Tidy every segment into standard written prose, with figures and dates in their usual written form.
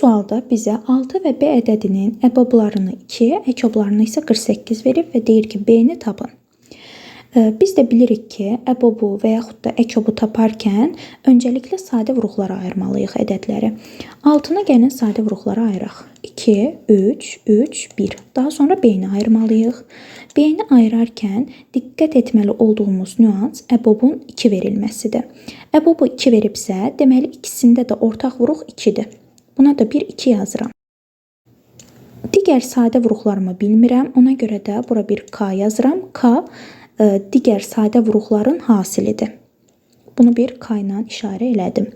sualda bizə 6 və B ədədinin əboblarını 2, əkoblarını isə 48 verib və deyir ki, B-ni tapın. Biz də bilirik ki, əbobu və yaxud da əkobu taparkən öncəliklə sadə vuruqlara ayırmalıyıq ədədləri. 6-nı gəlin sadə vuruqlara ayıraq. 2, 3, 3, 1. Daha sonra B-ni ayırmalıyıq. B-ni ayırarkən diqqət etməli olduğumuz nüans əbobun 2 verilməsidir. Əbobu 2 veribsə, deməli ikisində də ortaq vuruq 2-dir. Buna da bir 2 yazıram. Digər sadə vuruqlarımı bilmirəm. Ona görə də bura bir K yazıram. K digər sadə vuruqların hasilidir. Bunu bir K ilə işarə elədim.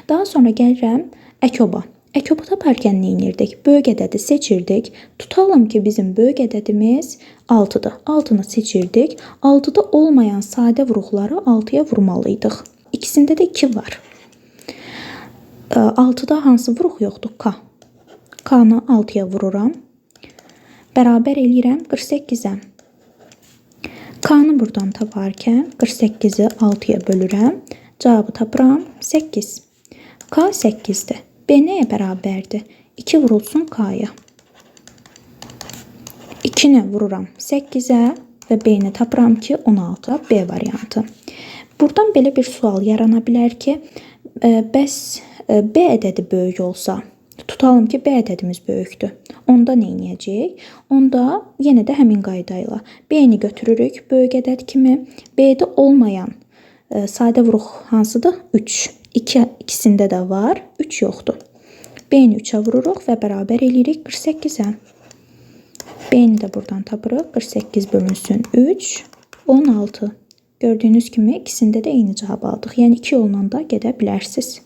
Daha sonra gəlirəm əkoba. Əkobu taparkən nə edirdik? Böyük ədədi seçirdik. Tutalım ki, bizim böyük ədədimiz 6-dır. 6-nı seçirdik. 6-da olmayan sadə vuruqları 6-ya vurmalıydıq. İkisində də 2 var. 6-da hansı vuruq yoxdur? K. K-nı 6-ya vururam. Bərabər eləyirəm 48-ə. K-nı buradan taparkən 48-i 6-ya bölürəm. Cavabı tapıram 8. K 8-dir. B nəyə bərabərdir? 2 vurulsun K-ya. 2-ni vururam 8-ə və B-ni tapıram ki, 16. B variantı. Buradan belə bir sual yarana bilər ki, bəs B ədədi böyük olsa, tutalım ki, B ədədimiz böyükdür. Onda nə edəcəyik? Onda yenə də həmin qayda ilə B-ni götürürük böyük ədəd kimi. B-də olmayan sadə vuruq hansıdır? 3. 2 ikisində də var, 3 yoxdur. B-ni 3-ə vururuq və bərabər eləyirik 48-ə. B-ni də buradan tapırıq. 48 bölünsün 3, 16. Gördüyünüz kimi ikisində də eyni cavab aldıq. Yəni iki yolla da gedə bilərsiniz.